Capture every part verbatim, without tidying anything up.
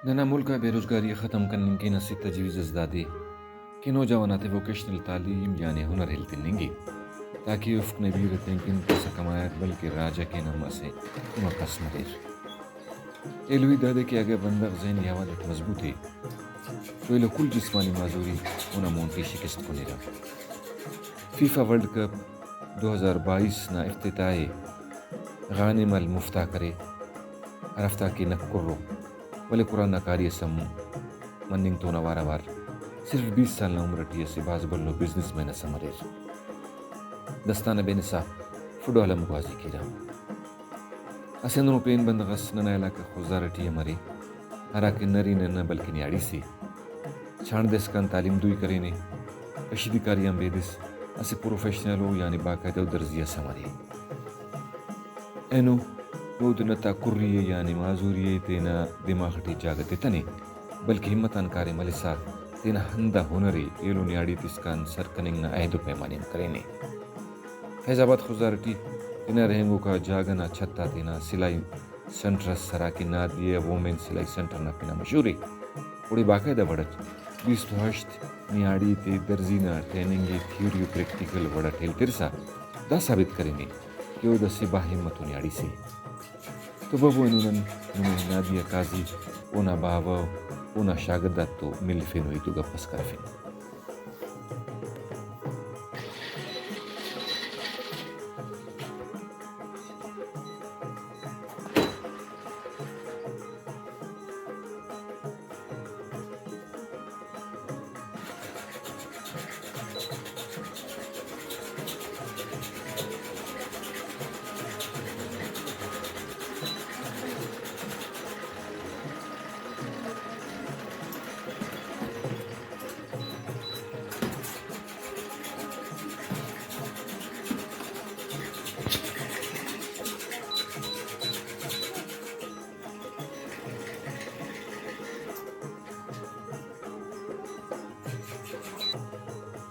ننا ملک آ بے روزگاری ء ختم کننگ کن اسہ تجویز اس دادے کہ نوجوان آتے ووکیشنل تعلیم یعنی ہنر ہیل تننگے، تاکہ اوفک نہ بیرہ تینکن پیسہ کمائک بلکہ راج اکن ہم اسہ کمک اس مریر۔ ایلو ہیت دادے کہ اگہ بندغ ذہنی حوال اٹ مضبوط ء تو ایلو کل جسمانی معذوری اونا مون ٹی شکست کنیرہ۔ فیفا ورلڈ کپ دو ہزار بائیس نا افتتاح ء غانم المفتاح کرے، ہرافتا کہ نکرو، ولے قرآن نا قاری اس ہم مننگ تون اوار اوار صرف بیس سال نا عمر اٹی اسہ بھاز بھلو بزنس مین اس ہم اریر۔ دستانہ بنسا فٹبال ہم گوازی کیرہ۔ اسہ ہندنو پین بندغ اس ننا علاقہ خضدار ٹی ہم ارے، ہراکہ نرینہ نہ بلکہ نیاڑی سے۔ چانڑدہ اسکان تعلیم دوئی کرینے، کشیدہ کاری آن بیدس اسہ پروفیشنل ء یعنی باقاعدہ ء درزی اس ہم ارے۔ اینو اود نتا کری ء یعنی معذوری ء تینا دماغ ٹی جاگہ تتنے، بلکہ ہمت آن کاریم ہلسا تینا ہندا ہنر ء ایلو نیاڑی تسکان سر کننگ نا عہد و پیمانے ہم کرینے۔ فیض آباد خضدار ٹی تینا رہینگوکا جاگہ نا چھت آ تینا سلائی سینٹر اس ہراکہ نادیہ وومن سلائی سینٹر نا پن آ مشہور ء، اوڑے باقاعدہ وڑ اٹ بیست و ہشت نیاڑی تے درزی نا ٹریننگ ء تھیوری و پریکٹیکل وڑ اٹ ہیل ترسا دا ثابت کرینے کہ اود اسہ باہمت و نیاڑی سے۔ تو ببو اینو نن نمے نادیہ قاضی، اونا باوہ، اونا شاگرد آتتو ملفین و ہیت و گپ اس کرفین۔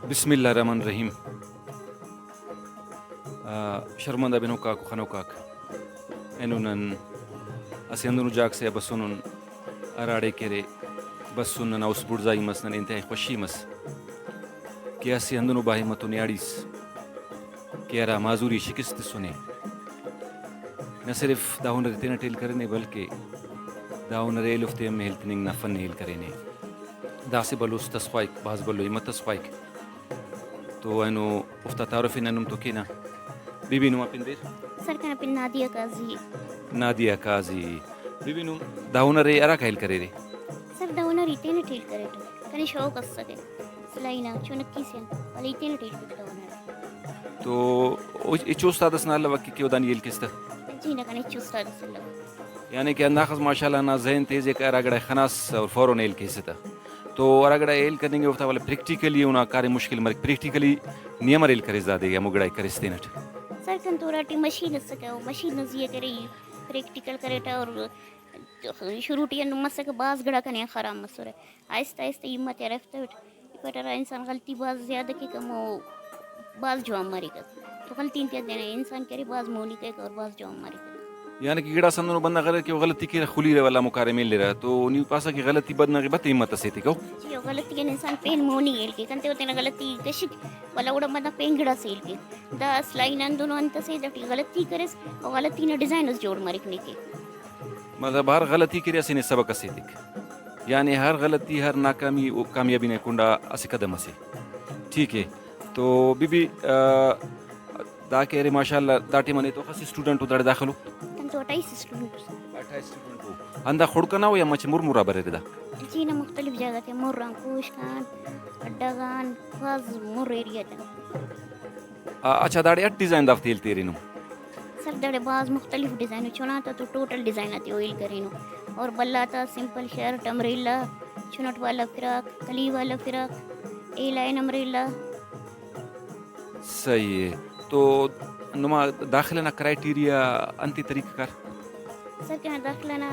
بسم اللہ الرحمن الرحیم۔ آ، شرمندہ بنوکاک و خنوکاک، اینو نن اسہ ہندنو جاگہ سے آ بسونن، ہراڑے کہ ارے بسن، ننا است بڑزائی مس، ننے انتہائی خوشی مس کہ اسہ ہندنو باہمت و نیاڑی اس کہ ہرا معذوری شکست تسنے، نہ صرف دا ہنر ء تینٹ ہیل کرینے بلکہ دا ہنر ء ایلوفتے ہم ہیل تننگ نا فن ء ہیل کرینے۔ دا اسہ بھلو است اس خواہک، بھاز بھلو ہمت اس خواہک۔ تو اینو اوفتا تعارف ء نن نم تو کینہ۔ بی بی نما پن دیر؟ سر کنا پن نادیہ قاضی۔ نادیہ قاضی۔ بی بی نم دا ہنر ء ہراکا ہیل کریرے؟ سر دا ہنر ای تینٹ ہیل کریٹہ، کنے شوق اسکہ سلائی نا چنکی سے آن، ولے ای تینٹ ہیل کریٹہ دا ہنر ء۔ تو او-، ہچو استاد اس نا الوک کہ او دانے ہیل کیس تہ؟ جی نہ، کنے ہچو استاد اس الوک۔ یعنی کہ ہنداخس ماشاءاللہ نا ذہن تیز ء کہ ہرا گڑا خناس اور فوراً ہیل کیسہ تہ۔ تو ہرا گڑا ہیل کننگ ء اوفتا ولے پریکٹیکلی اونا کاریم مشکل مریک۔ پریکٹیکلی نی امر ہیل کریس دادے، ہمو گڑا ء کریس تینٹ؟ سر کن تو اراٹی مشین اسکہ، او مشین نا زی آ کرے، پریکٹیکل کریٹہ اور شروع ٹی ہندن مسکہ، بھاز گڑا کنے آن خراب مسرہ۔ آہستہ آہستہ ہمت ء ہرفتوٹ، پٹرہ انسان غلطی بھاز زیادہ کیک، ہمو بھاز جوان مریک۔ تو غلطی انتیا تینا انسان کرے، بھاز مونی کیک اور بھاز جوان مریک۔ یعنی کہ گڑاس ہندنو بندغ اریر کہ او غلطی کیرہ، خلیرہ ولدا ہمو کاریم ایلرہ، تو نی پاسہ کہ غلطی بد نا بت ہمت اس ایتکہ او؟ جی، او غلطی کن انسان پین مونی ہیل کے، کنتے او تینا غلطی کشک، ولدا اوڑان بندغ پین گڑاس ہیل کے۔ دا سلائی نا ہندنو انت اسے، داٹی غلطی کریس، او غلطی نا ڈیزائن اس جوڑ مریک نے کے۔ مطلب ہر غلطی کہ ارے اسہ نے سبق اس ایتک، یعنی ہر غلطی، ہر ناکامی او کامیابی نا کنڈا اسہ قدم اسے۔ ٹھیک ہے، تو بی بی، آ، دا کہ ارے ماشاءاللہ دا ٹائم آ نے تو اسہ اسٹوڈنٹ او داڑے داخل او؟ تن تو اٹھائیس اسٹوڈنٹ اس۔ اٹھائیس اسٹوڈنٹ او۔ ہندا خڑک ئنا او یا مچہ مر مرا بریرہ دا؟ جی نہ، مختلف جاگہ تے، مر آن، کوشک آن، اڈہ غان، بھاز مر ایریا تے۔ آ، اچھا، داڑے اٹ ڈیزائن دافتے ہیل تیرینو؟ سر، داڑے بھاز مختلف ڈیزائن ء، چنا تا تو ٹوٹل ڈیزائن آتے او ہیل کرینو، اور بھلا تا سمپل شرٹ، امبریلا، چنٹ والا فراک، کلی والا فراک، اے لائن امبریلا۔ صحیح ہے۔ تو نما داخلہ نا کرائٹیریا انتے طریقہ کار؟ سر، کنا داخلہ نا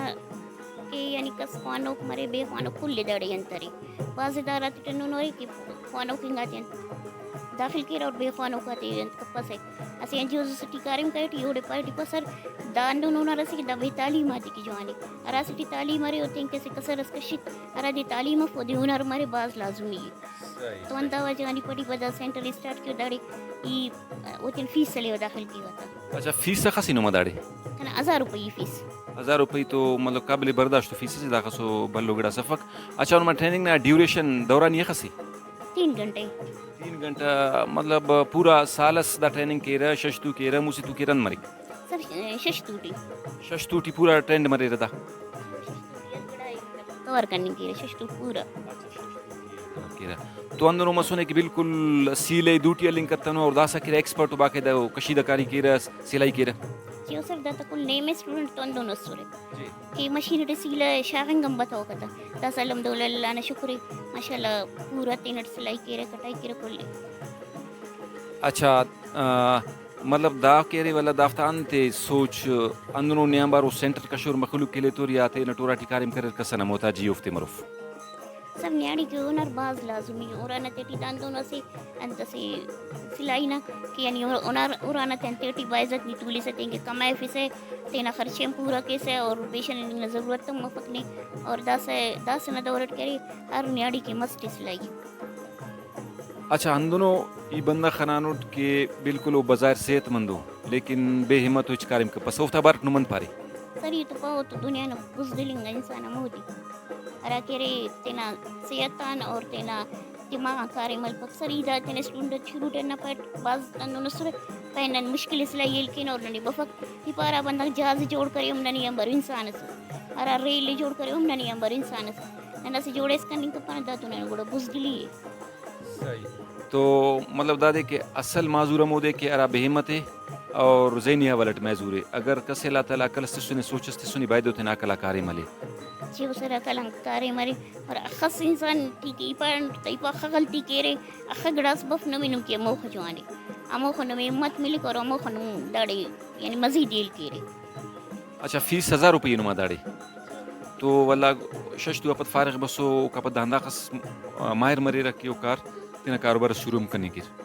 کہ یعنی کس خوانوک مرے، بے خوانوک کل ئے داڑے انت ارے۔ بھاز ادارہ تیٹ ہندن ارے کہ خوانوک انگا تے انت داخل کیرہ اور بے خوانوک آتے انت کپسہ۔ اسہ این جی اوز اسے ٹی کاریم کریٹی، اوڑے پاریٹی پسر، دا ہندن ہنر اسے کہ دا بے تعلیم آتے کہ جوان ءِ۔ ہراسے ٹی تعلیم ارے او تینکہ اسہ کسر اس کشک، ہرادے تعلیم اف اودے ہنر مرے بھاز لازمی ءِ۔ صحیح، تو صحیح۔ ہندا وجہ غان ای پٹی پدا سینٹر اسٹارٹ کیو، داڑے ای اوتیان فیس سلیوہ داخل کیوہ تا۔ اچھا، فیس اخس ای نما داڑے؟ کنا ہزار روپئی ای فیس۔ ہزار روپئی تو مطلب قابل برداشت فیس اسے، داخسو بھلو گڑاس افک۔ اچھا، نما ٹریننگ نا ڈیوریشن، دورانی اخس ای؟ تین گھنٹے۔ تین گھنٹہ مطلب پورا سال اس دا ٹریننگ کیرہ، شش تو کیرہ، موسہ تو کیرہ انت مریک؟ سر، شش تو ٹی۔ شش تو ٹی پورا ٹرینڈ مریرہ دا؟ کور کننگ کیرہ شش تو پورا۔ کیرہ۔ تو ہندنو مسنے کہ بالکل سیلے دوٹی ہلنگ کتنو اور داسہ کیرہ ایکسپرٹ و باقاعدہ او کشیدہ کاری کیرہ، سلائی کیرہ۔ جی او سر، داتا کل نیم اسٹوڈنٹ تو ہندن اسرہ۔ جی۔ کہ مشین ٹی سیلہ شاغنگ ہم بتوکہ تا۔ داسہ الحمدللہ اللہ نا شکر ءِ، ماشاءاللہ پورا تینٹ سلائی کیرہ، کٹائی کیرہ کل ءِ۔ اچھا، آ، مطلب دا کہ ارے ولدا دافتا انت ءِ سوچ، ہندنو نیامبار او سینٹر کشور مخلوق کے لیتور یا تینٹ اراٹی کاریم کریر کس ئنا محتاجی اوفتے مروف؟ سر، نیاڑی کہ ہنر بھاز لازمی ءِ۔ ارانا تیٹی دا ہندن اسہ انت اسے سلائی نا کہ یعنی ہنر ارانا تیان تیٹی باعزت نی تولسہ، تینکہ کمائفسہ، تینا خرچے ہم پورا کیسہ اور پیشن ہننگ نا ضرورت ہم مفک نے۔ اور داسہ داسہ نا دور اٹ کہ ارے ہر نیاڑی کہ مست ءِ سلائی۔ اچھا، ہندنو ای بندغ خنانٹ کہ بالکل او بظاہر صحت مند ءُ لیکن بے ہمت ءُ ہچ کاریم کپسہ، اوفتا بارٹ نم انت پارے؟ سر، ای تو پاوہ تو دنیا نا بزدل انگا انسان ہمودے۔ ہرا کہ ارے تینا صحت آن اور تینا دماغ آن کاریم ہلپک۔ سر، ای دا تینا اسٹوڈنٹ اٹ شروع ٹی ہندا پٹ بھاز ہندن اسرہ، پائے نن مشکل ءِ سلائی ہیل کینہ اور ننے بفک۔ ای پارہ بندغ جہاز ءِ جوڑ کرے ہم ننے آنبار انسان ئس، ہرا ریل ءِ جوڑ کرے ہم ننے آنبار انسان ئس۔ نن اسہ جوڑ ایس کننگ کپنہ، دا تو ننے گڑا بزدلی ءِ۔ صحیح۔ تو مطلب دادے کہ اصل معذور ہمودے کہ ہرا بے ہمت ءِ اور ذہنی حوالہ ٹی معذور ءِ۔ اگر کس ءِ اللہ تعالیٰ عقل اس تسنے، سوچ اس تسنے، باید او تینا عقل آ کاریم ہلے۔ جی او سر، عقل آن کاریم ہلے۔ اور اخس انسان ٹی کہ ای پا، ای پا اخہ غلطی کیرے، اخہ گڑاس بف نمے نم کہ ہموخہ جوان ءِ۔ ہموخہ نمے ہمت ملک اور ہموخہ نم داڑے یعنی مزید ہیل کیرے۔ اچھا، فیس ہزار روپئی ءِ نما داڑے۔ تو ولدا شش تو آ پد فارغ بسو، اوکا پد دا ہنداخس ماہر مریرہ کہ او کار تینا کاروبار اس شروع ہم کننگ کیر۔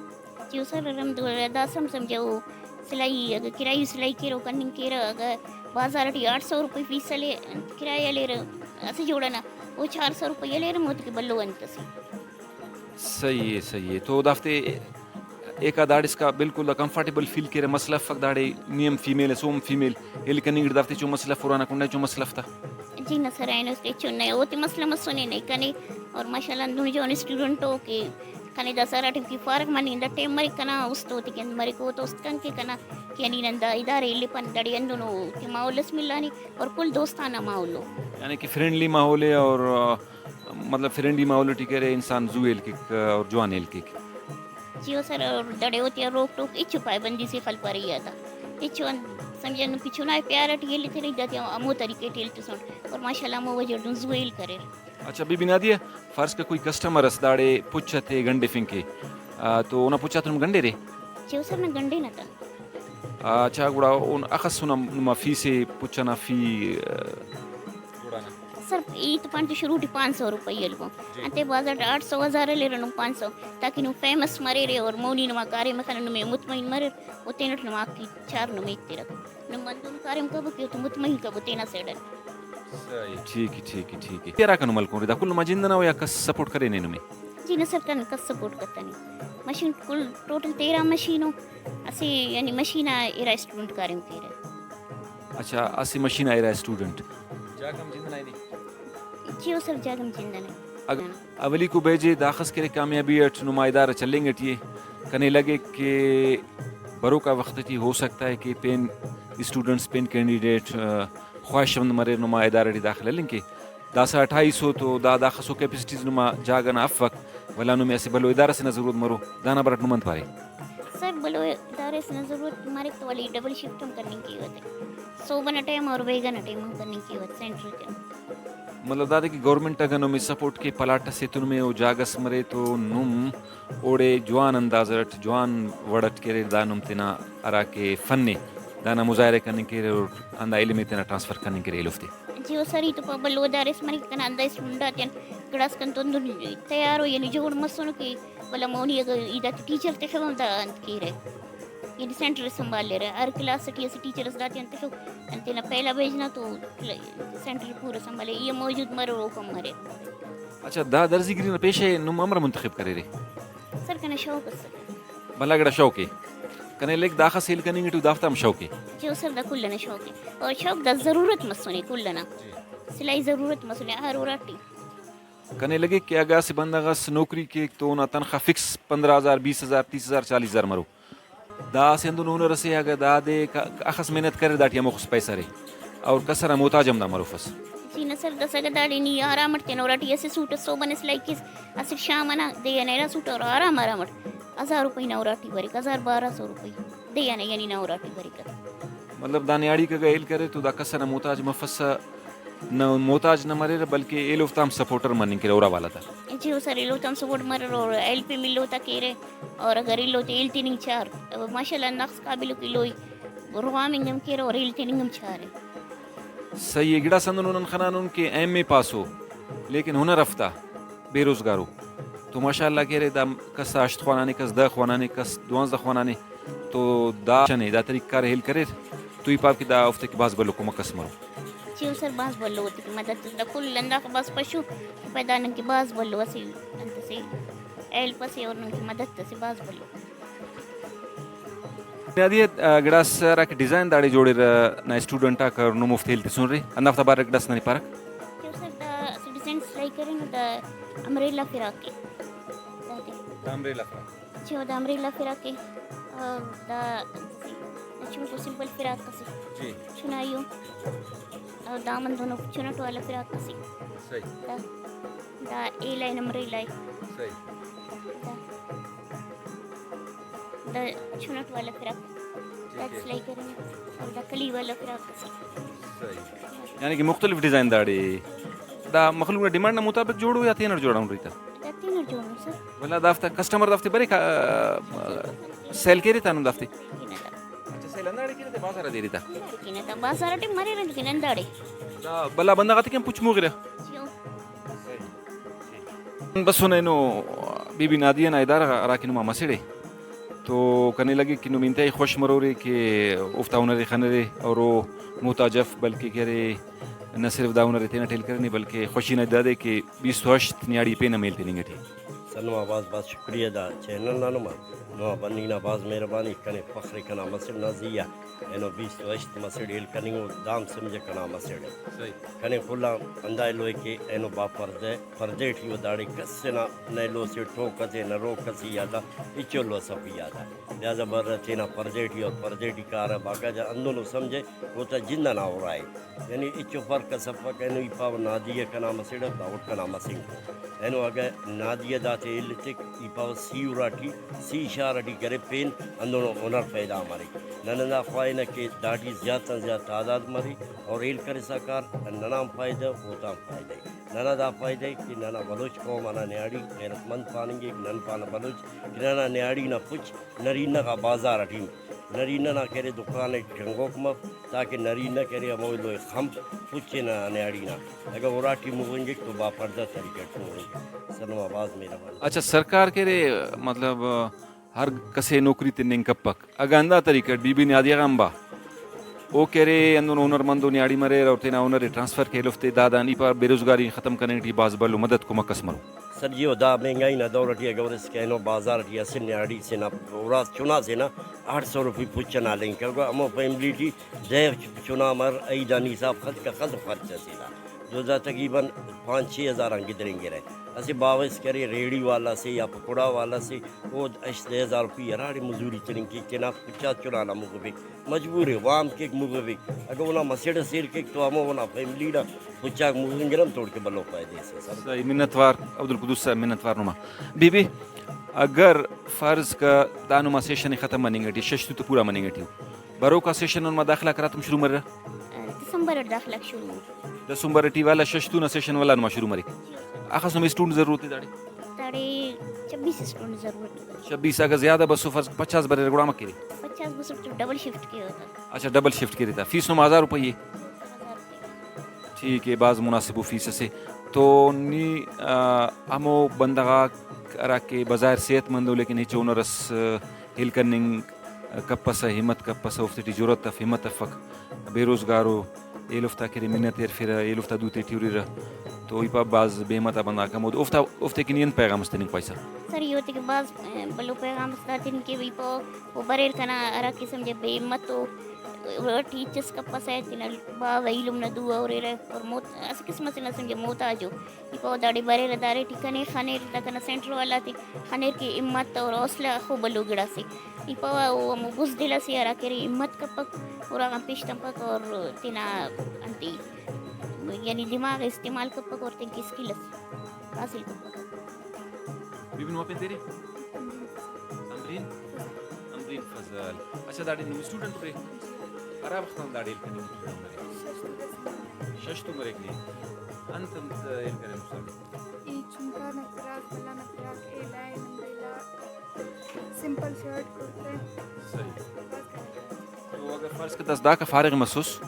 جی او سر، الحمدللہ داسہ ہم سمجھہ او سلائی، اگہ کرایہ سلائی کیرہ او کننگ کیرہ، اگہ بازار ٹی آٹھ سو روپئی فیس ہلے، کرایہ ہلیرہ اسہ جوڑہ نا، او چار سو روپئی ہلیرہ، ہمودے کہ بھلو انت اسے۔ صحیح ءِ، صحیح ءِ۔ تو دافتے ایکا داڑسکا بالکل دا کمفرٹیبل فیل کیرہ، مسئلہ افک داڑے، نی ہم فیمیل ئس، او ہم فیمیل، ہیل کننگ ٹی دافتے ہچو مسئلہ اف، ارانا کنڈا ہچو مسئلہ اف تا؟ جی نہ سر، اینو ہچو نئے، اوتے مسئلہ مسنے نئے کنے، اور ماشاءاللہ ہندن جوان اسٹوڈنٹ او کہ کنے داسہ ہرا ٹائم کہ فارغ مننگ دا ٹائم مریک کنا، است اوتے کن مریک، او تو است کن کہ کنا کہ یعنی نن دا ادارہ الیپن داڑے ہندنو کہ ماحول اس ملانے اور کل دوستانہ ماحول او۔ یعنی کہ فرینڈلی ماحول ءِ اور، آ، مطلب فرینڈلی ماحول ٹی کہ ارے انسان زو ہیل کیک اور جوان ہیل کیک۔ جی او سر، اور داڑے اوتیا روک ٹوک ہچو پائبندی سے خلپرہ ای آتا۔ ہچو انت سمجھہ نم کہ چنا ءِ پیار ٹی ہیل ایترہ، داتے ہمو طریقے ٹی ہیل تسن اور ماشاءاللہ ہمو وجہ ٹی زو ہیل کریر۔ اچھا بی بی نادیہ، فرض کہ کوئی کسٹمر اس داڑے پچ تے گنڈفنگ کے، آ، تو اونا پچ آتے نم گنڈیرے؟ جی او سر، نن گنڈینہ تا۔ آ، اچھا گڑا اون اخس اونا نما فیس ءِ، پچ ئنا فی، آ، سر، ای تو پانٹ شروع ٹی پانچ سو روپئی ہلبو۔ جی۔ انتے بازار ٹی آٹھ سو ہزار ہلیرہ نم پانچ سو، تاکہ نم فیمس مریرے اور مونی نما کاریم خنو نمے مطمئن مریر، او تینٹ نما حق ای چار نمے ایترہ۔ نم ہندن کاریم کبو کہ او تو مطمئن کبو تینا سیڈ آن۔ صحیح، ٹھیک ءِ، ٹھیک ءِ، ٹھیک ءِ۔ تیرا کنو ملکون ردا کل نما جند ئنا او یا کس سپورٹ کرینے نمے؟ جی نہ سر، کن کس سپورٹ کتنے۔ مشین کل ٹوٹل تیرہ مشین او، اسہ یعنی مشین آ ارا اسٹوڈنٹ کاریم کیرہ۔ اچھا، اسہ مشین آ ارا اسٹوڈنٹ۔ جاگہ ہم جند ئنا ای نے؟ جی او سر، جاگہ ہم جند ئنا ای۔ اگ-، اولیکو بیجے داخس کرے کامیابی اٹ نما ادارہ چلینگ اٹی ءِ۔ کنے لگیک کہ بروکا وخت ٹی ہو سکتا ہے کہ پین اسٹوڈنٹس، پین کینڈیڈیٹ، آ، خواہشمند مریر نما ادارہ ٹی داخل ہلنگ کے۔ داسہ اٹھائیس او تو دا داخسو کیپیسٹیز نما جاگہ نا افک، ولدا نمے اسہ بھلو ادارہ سے نا ضرورت مرو، دانا بارٹ نم انت پارے؟ سر، بھلو ادارہ سے نا ضرورت مریک تو ولے ڈبل شفٹ ہم کننگ کیوہ تے، صوبہ نا ٹائم اور بیگہ نا ٹائم ہم کننگ کیوہ سینٹر کن۔ مطلب دادے کہ گورنمنٹ اگہ نمے سپورٹ کے، پلاٹ اسے تو نمے او جاگہ اس مرے تو نم اوڑے جوان انداز اٹ، جوان وڑ اٹ کہ ارے دا نم تینا ہرا کہ فن ءِ دانا مظاہرہ کننگ کیرے اور ہندا علم ءِ تینا ٹرانسفر کننگ کیرے ایلوفتے۔ جی او سر، ای تو پاوہ بھلو ادارے اس مریک، کنا ہندا اسٹوڈنٹ آتیان گڑاس کنتون دن تیار ءُ، یعنی جوڑ مسنو کہ ولدا مونی اگہ ای داٹی ٹیچر تخوہ ہم دا انت کیرہ، یعنی سینٹر ئے سنبھالیرہ۔ ہر کلاس ٹی اسہ ٹیچر ئس داٹی انت تخوہ، انت تینا پہلا بیچ نا تو سینٹر پورا سنبھالے، ای ہم موجود مرور، اوکان مریر۔ اچھا، دا درزی گری نا پیشہ ئے نم امر منتخب کریرے؟ سر، کنا شوق اس۔ بھلا گڑا شوق ءِ۔ کنے لکھ داخس ہیل کننگ ٹی دافتا ہم شوق ءِ۔ جی او سر، دا کل ئنا شوق ءِ۔ اور شوق دا ضرورت مسنے کل ئنا۔ سلائی ضرورت مسنے ہر اراٹی۔ کنے لگک کہ اگہ اسہ بندغ اس نوکری کیک تو اونا تنخواہ فکس پندرہ ہزار، بیس ہزار، تیس ہزار، چالیس ہزار مرو۔ دا اسہ ہندن ہنر اسے، اگہ دادے ک-، اخس محنت کریر داٹی ہموخس پیسہ ارے اور کس ئنا محتاج ہم دا مروفس۔ جی نہ سر، داسہ اگہ داڑے نی آرام اٹ تینا اراٹی اسہ سوٹ اس سوبن اس سلائی کیس، اسٹ شام ئنا دے ئنا ارا سوٹ اور آرام آرام اٹ ہزار روپئی نا اراٹی بریک، ہزار بارہ سو روپئی دے ئنا یعنی نا اراٹی بریک۔ مطلب دا نیاڑیک اگہ ہیل کرے تو دا کس ئنا محتاج مفسہ، نہ محتاج نہ مریرہ بلکہ ایلوفتا ہم سپورٹر مننگ کیرہ اورا والا تا۔ جی او سر، ایلوفتا ہم سپورٹ مریرہ اور ہیلپ ئے ملو تا کیرہ، اور اگر ایلو تے ہیل تننگ چار، ماشاءاللہ ہنداخس قابل ءُ کہ ایلو روغامنگ ہم کیرہ اور ہیل تننگ ہم چارہ۔ صحیح ءِ، گڑاس ہندنو نن خنانن کہ ایم اے پاس ءُ لیکن ہنر ہفتہ بے روزگار ءُ، تو ماشاءاللہ کہ ارے دا کس آ ہشت خوانانے، کس دہ خوانانے، کس دوانزدہ خوانانے، تو دا چنے دا طریقہ کار ءِ ہیل کریر تو ای پاو کہ دا اوفتے کہ بھاز بھلو کمک اس مرو۔ جی او سر، بھاز بھلو اوتے کہ مدد اس دا کل ہنداخہ بھاز پشو کہ پائے دا نن کہ بھاز بھلو اسہ انت اسے ہیلپ اسے اور نن کہ مدد اسے بھاز بھلو۔ نادیہ، آ، گڑاس ہراکہ ڈیزائن داڑے جوڑرہ نا اسٹوڈنٹ آک اور نم اوفتے ہیل تسنرے، ہندافتا بارک گڑاس ننے پارک؟ کہ سر دا اسہ ڈیزائن سلائی کرینو دا امریلا فراق ءِ۔ دادے۔ دا امریلا فراق۔ جی، او دا امریلا فراق ءِ۔ اور دا چنکو سمپل فراق اسے۔ جی۔ چنائیو۔ اور دامن دونو چنٹ والا فراق اسے۔ صحیح۔ دا، دا اے لائن امریلا ءِ۔ صحیح۔ دا۔ دا چنٹ والا فراق، ٹھیک دا ہے۔ سلائی کرینو، اور دا کلی والا فراق اسے۔ صحیح۔ یعنی کہ مختلف ڈیزائن داڑے۔ دا مخلوق نا ڈیمانڈ نا مطابق جوڑو یا تینٹ جوڑا ہن ریتا؟ دا تینٹ جوڑو سر۔ ولا دافتا کسٹمر دافتے بریک، آ، سیل کیرے تا ہندن دافتے؟ کینہ تا۔ اچھا، سیل ہنداڑے کیرے تا بازار آ دیرے تا؟ ہنداڑے کینہ تا، بازار ٹی مریرہ لیکن ہنداڑے۔ دا بھلا بندغ آتے کن پچ مغرہ؟ جی او۔ بسن اینو بی بی نادیہ نا ادارہ غا ہراکہ نما مسڑ ءِ تو کنے لگک کہ نم انتہائی خوش مرورے کہ اوفتا ہنر ءِ خنرے اور او محتاج اف، بلکہ کہ ارے نہ صرف دا ہنر ءِ تینٹ ہیل کرینے بلکہ خوشی نا دادے کہ بیست و ہشت نیاڑی پین ہم ہیل تننگ ٹی۔ سر نما بھاز بھاز شکریہ دا چینل نا نما، نما بننگ نا بھاز مہربانی۔ کنے فخر ءِ کنا مسڑ نا زی آ، اینو بیست و ہشت مسڑ ہیل کننگ او دام سمجھہ کنا مسڑ ءِ۔ صحیح۔ کنے کل آن ہندا ایلو ءِ کہ اینو با پردہ، پردے ٹی او داڑے کس ئنا نہ ایلو سے ٹوک ئسے نہ روک ئسے یادا ہچو ایلو ئسے یادا۔ لہذا بر تینا پردے ٹی اور پردے ٹی کارہ باقاعدہ ہندنو سمجھہ اوتا جند ئنا ارائے۔ یعنی ہچو فرق اس افک، اینو ای پاوہ نادیہ کنا مسڑ ءِ، داوڑ کنا مسنک ءِ۔ اینو اگہ نادیہ داتے ہیل ایتک، ای پاوہ سی اراٹی، سی شار ٹی کرے پین ہندنو ہنر پیدا مریک۔ نن ہندا خواہنہ کہ داٹی زیات آن زیات تعداد مرے اور ہیل کرسا کار ننا ہم فائدہ ءِ، اوتا ہم فائدہ ءِ۔ ننا دا فائدہ ءِ کہ ننا بلوچ قوم ئنا نیاڑی غیرت مند پاننگک، نن پانہ بلوچ کہ ننا نیاڑی نا پچ نرینہ غا بازار ٹی نرینہ نا کہ ارے دکان ئے ٹنگوک مف، تاکہ نرینہ کہ ارے ہمو ایلو ئے خنپ پچ ئے ننا نیاڑی نا۔ اگہ اراٹی مغنگک تو با پردہ طریقہ ٹی مغنگک۔ سر نما بھاز مہربانی۔ اچھا، سرکار کہ ارے مطلب ہر کسے نوکری تننگ کپک، اگہ ہندا طریقہ ٹی بی بی نادیہ غان با، او کہ ارے ہندن ہنرمندو نیاڑی مریر اور تینا ہنر ئے ٹرانسفر کیریر، اوفتے دادان ای پار بے روزگاری ختم کننگ ٹی بھاز بھلو مدد کمک اس مرو۔ سر جی، او دا مہنگائی نا دور ٹی اگہ ہُرس کہ اینو بازار ٹی اسہ نیاڑی سے نا اُراس چنا سے نا ہڑ سو روپی پچ ئنا ہلنگ کر، گڑا ہمو فیملی ٹی دہ چنا مر، عید آن حساب خلک، خس خرچ اسے نا۔ تو دا تقریباً پانچ چھ ہزار آن گدرینگرہ۔ اسہ باوہ اس کرے، ریڑی والا سے یا پکوڑا والا سے، او ہشت دہ ہزار روپی ہراڑے مزوری تننگ کیک، تینا پچا چنا نا مغفک۔ مجبور ءِ، وام کیک مغفک۔ اگہ اونا مسڑ ئس ہیل کیک تو ہمو اونا فیملی نا پچاک مغفنگرہ ہم، توڑکہ بھلو فائدہ ئس سر۔ صحیح، منت وار عبدالقدوس صاحب، منت وار نما۔ بی بی، اگر فرض کہ دا نما سیشن ئے ختم مننگ ٹی، شش تو تو پورا مننگ ٹی ءُ، بروکا سیشن نما داخلہ آک ہراتم شروع مریرہ؟ دسمبر اٹ داخلہ آک شروع مریرہ۔ دسمبر ٹی والا شش تو نا سیشن والا نما شروع مریک۔ اخس نما اسٹوڈنٹ ضرورت ءِ داڑے؟ داڑے چھبیس اسٹوڈنٹ ضرورت ءِ۔ چھبیس، اگہ زیادہ بسو، فرض پچاس بریرہ گڑا امر کیرے؟ پچاس بسٹ تو ڈبل شفٹ کیرہ تا۔ اچھا، ڈبل شفٹ کیرہ تا۔ فیس نما ہزار روپئی ءِ؟ ہزار روپئی۔ ای کہ بھاز مناسب ءُ فیس اسے۔ تو نی، آ، ہمو بندغ آک ہراکہ بظاہر صحت مند ءُ لیکن ہچو ہنر اس، آ، ہیل کننگ کپسہ، ہمت کپسہ، اوفتے ٹی جرات اف، ہمت افک، بے روزگار ءُ، ایلوفتا کہ ارے منت ءِ ہرفیرہ، ایلوفتا دو تیٹی ہُررہ، تو ای پاوہ بھاز بے ہمت آ بندغ آک ہمود۔ اوفتا، اوفتے کن ای انت پیغام اس تننگ خواہسہ؟ سر، ای اوفتے کن بھاز، آ، بھلو پیغام اس دا تننگ کہ ای پاوہ او بریر کنا ہرا قسم جا بے ہمت ءُ، اوٹی ہچ اس کپسہ، تینا باوہ ایلم نا دو آ ہُررہ اور موت-، اسہ قسم اسے نا سمجھہ محتاج ءُ۔ ای پاوہ داڑے بریرہ، داڑے ٹی کنے خنیر، دا کنا سینٹر والا تے خنیر کہ ہمت اور حوصلہ خو بھلو گڑاسے۔ ای پاوہ او ہمو بزدل اسے ہرا کہ ارے ہمت کپک، اراغان پیش تمپک اور تینا انتے یعنی دماغ استعمال کپک اور تینکہ اسکل اس حاصل کپک۔ بی بی نما پین تیرے؟ امرین؟ امرین فضل۔ اچھا، داڑے نم اسٹوڈنٹ ارے؟ ہرا وخت آن داڑے ہیل کننگ ٹی ارے؟ شش تو مریک نے۔ انت انت ہیل کرینس؟ ای چنکا نا فراق، بھلا نا فراق، ایلا ءِ، نمبیلا، سمپل شرٹ، کرتہ۔ صحیح۔ تو اگر فرض کہ داسہ داکا فارغ مسس،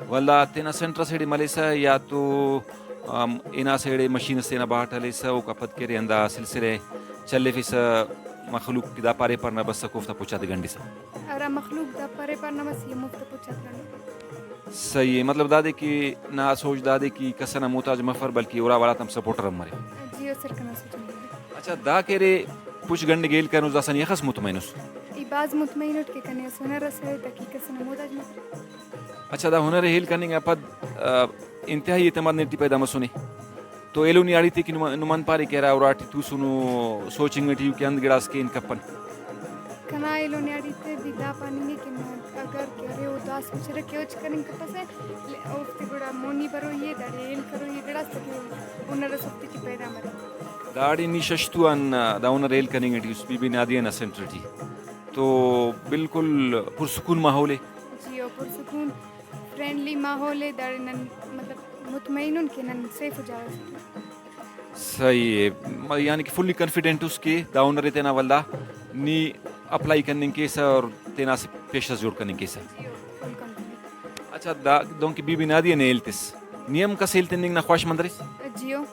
ولدا تینا سینٹر اسیڑے ملیسہ یا تو، آم، ہناسیڑے مشین اس تینا بہاٹ ہلیسہ، اوکا پد کہ ارے ہندا سلسلہ ءِ چلیفسہ، مخلوق کہ دا پارے پارنا بسک، اوفتا پچ آتے گنڈسہ۔ ہرا مخلوق دا پارے پارنا بس، ای ہموفتا پچ آتے گنڈ۔ صحیح ءِ، مطلب دادے کہ نا سوچ دادے کہ کس ئنا محتاج مفر، بلکہ اُرا والا تا ہم سپورٹر ہم مرے۔ جی او سر، کنا سوچ ہم دادے۔ اچھا، دا کہ ارے پچ گنڈنگ ءِ ہیل کرینس، داسہ نی اخس مطمئن اُس؟ ای بھاز مطمئن اُٹ کہ کنے اسہ ہنر ئس ارے تاکہ کس ئنا محتاج مفر۔ اچھا، دا ہنر ءِ ہیل کننگ آن پد، آ، انتہائی اعتماد نے ٹی پیدا مسنے۔ تو ایلو نیاڑی تے کہ نما-، نمان پارے کہ ہرا اُراٹی توسنو، سوچنگ ٹی اُو کہ انت گڑاس کین کپن؟ کنا ایلو نیاڑی تے بھی دا پاننگ ءِ کہ نن اگر کہ ارے او دا سوچرہ کہ او ہچ کننگ کپسہ، اوفتے گڑا مونی بروئی ءِ، داڑے ہیل کروئی ءِ گڑاس تاکہ ہنر ئس اوفتے ٹی پیدا مرے۔ داڑے نی ششتو آن دا ہنر ہیل کننگ ٹی اُس بی بی نادیہ نا سینٹر ٹی، تو بالکل پرسکون ماحول ءِ۔ جی او، پرسکون فرینڈلی ماحول ءِ، داڑے نن مطلب مطمئن ان کہ نن سیف جاگہ سے۔ صحیح ءِ، م-، یعنی کہ فلی کانفیڈنٹ اس کہ دا ہنر ءِ تینا ولدا نی اپلائی کننگ کیسہ اور تینا اسہ پیشہ اس جوڑ کننگ کیسہ۔ جی او، فل کانفیڈنٹ۔ اچھا، دا دہنکہ بی بی نادیہ نے ہیل تس، نی ہم کس ہیل تننگ نا خواہش مند اریس؟ جی او۔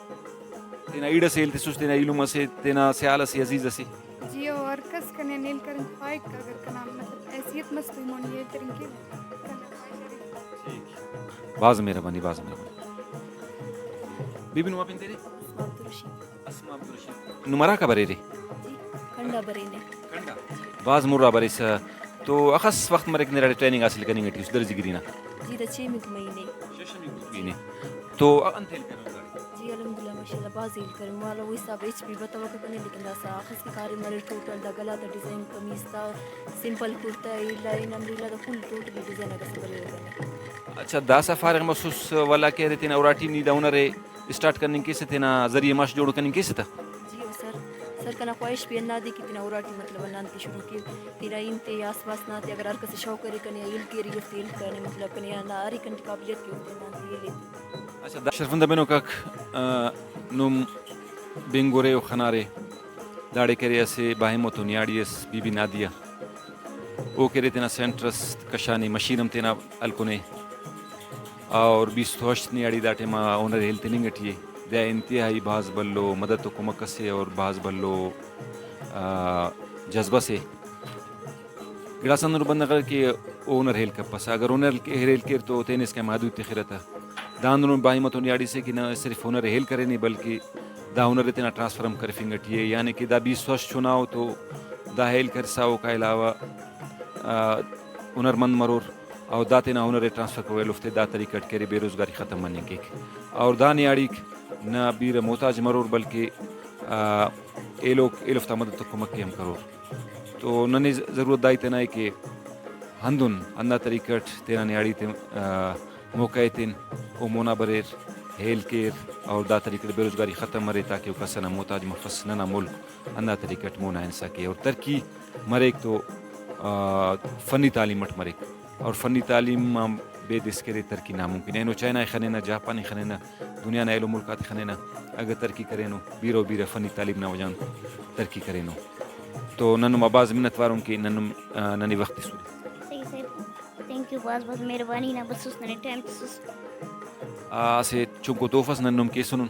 تینا ایڑ ئسے ہیل تسس، تینا ایلم ئسے، تینا سیال ئسے، عزیز ئسے؟ جی او، ہر کس کنے ہیل کننگ خواہک، اگر کنا مطلب حیثیت مس تو ای مون ہیل تننگ کیوہ، کنا خواہش ارے۔ ٹھیک۔ بھاز مہربانی، بھاز مہربانی۔ بی بی نما پین تیرے؟ اسماء عبدالرشید۔ اسماء عبدالرشید۔ نم ہراکا بریرے؟ جی، کنڈا برینے۔ کنڈا؟ بھاز مُرا بریسہ۔ تو اخس وخت مریک نے داڑے ٹریننگ حاصل کننگ ٹی اُس درزی گری نا؟ جی، دا چیمک مہینے۔ ششمیکو مہینے۔ تو انت ہیل کرینو داڑے؟ جی الحمدللہ، ماشاءاللہ بھاز ہیل کرینو۔ مالو حساب ہچ بھی بتوکہ کنے، لیکن داسہ اخس کہ کاریم ارے ٹوٹل دا گلا تا ڈیزائن، قمیص تا سمپل کرتا، ایلا ان الحمدللہ دا فل ٹوٹلی ڈیزائن اگہ اسہ بریرہ کنے۔ اچھا، داسہ فارغ مسس ولا کہ ارے تینا اُراٹی نی دا ہنر ءِ اسٹارٹ کننگ کیسہ، تینا ذریعہ معاش جوڑ کننگ کیسہ تہ؟ جی او سر، سر کنا خواہش بھی ہندادے کہ تینا اُراٹی مطلب ہندانتے شروع کیر، تینا ہیت تے آس پاس نا تے اگر ہر کس ءِ شوق ارے کنے ہیل کیر ای اوفتے ہیل کرینے، مطلب کنے ہندا ہر ایک انت قابلیت کہ اوفتے ہندانتے ہیل ایتے۔ اچھا، دا شرفندہ بنوکاک، آ، نم بنگورے و خنارے، داڑے کرے اسہ باہمت و نیاڑی اس بی بی نادیہ۔ او کہ ارے تینا سینٹر اس کشانے، مشین ہم تینا ہلکنے اور بیست و ہشت نیاڑی دا ٹائما ہنر ہیل تننگ ٹی ءِ۔ دا انتہائی بھاز بھلو مدد و کمک اسے اور بھاز بھلو، آ، جذبہ سے۔ گڑاس ہندنو بندغ اریر کہ او ہنر ہیل کپسہ، اگر ہنر ہیل کیر تو تینے اسکان محدود تخرہ تہ۔ دا ہندنو باہمت و نیاڑی سے کہ نہ صرف ہنر ہیل کرینے بلکہ دا ہنر ءِ تینا ٹرانسفر ہم کرفنگ ٹی ءِ، یعنی کہ دا بیست و ہشت چناؤ تو دا ہیل کرسا اوکا علاوہ، آ، ہنرمند مرور اور دا تینا ہنر ءِ ٹرانسفر کرور، ایلوفتے دا طریقہ ٹی کہ ارے بے روزگاری ختم مننگ کیک اور دا نیاڑیک نہ بیرہ محتاج مرور بلکہ، آ، ایلوک ایلوفتا مدد و کمک ءِ ہم کرور۔ تو ننے ضرورت دا ہیت ئنا ءِ کہ ہندن ہندا طریقہ ئٹ تینا نیاڑی تے، آ، موقع ایتن، او مونا بریر، ہیل کیر اور دا طریقہ ئٹ بے روزگاری ختم مرے تاکہ او کس ئنا محتاج مفس، ننا ملک ہندا طریقہ ئٹ مونا ہنسا کے اور ترقی مریک تو، آ، فنی تعلیم ئٹ مریک۔ اور فنی تعلیم آن بیدس کہ ارے ترقی ناممکن ءِ۔ اینو چائنا ءِ خننہ، جاپان ءِ خننہ، دنیا نا ایلو ملک آتے خننہ، اگہ ترقی کرینو، بیرہ و بیرہ فنی تعلیم نا وجہ غان ترقی کرینو۔ تو نن نما بھاز منت وار ان کہ نن نم، آ، ننے وخت تسنے۔ صحیح صاحب، تھینک یو، بھاز بھاز مہربانی نا بسس، ننے ٹائم تسس۔ آ، اسہ چنکو تحفہ اس نن نم کیسنن،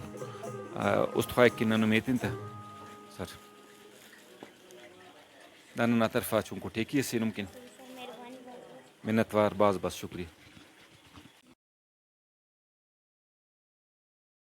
آ، است خواہک کہ نن نم ایتن تہ سر۔ دا ننا طرفا چنکو ٹیکی اسے نم کن۔ منت وار، بھاز بھاز شکریہ۔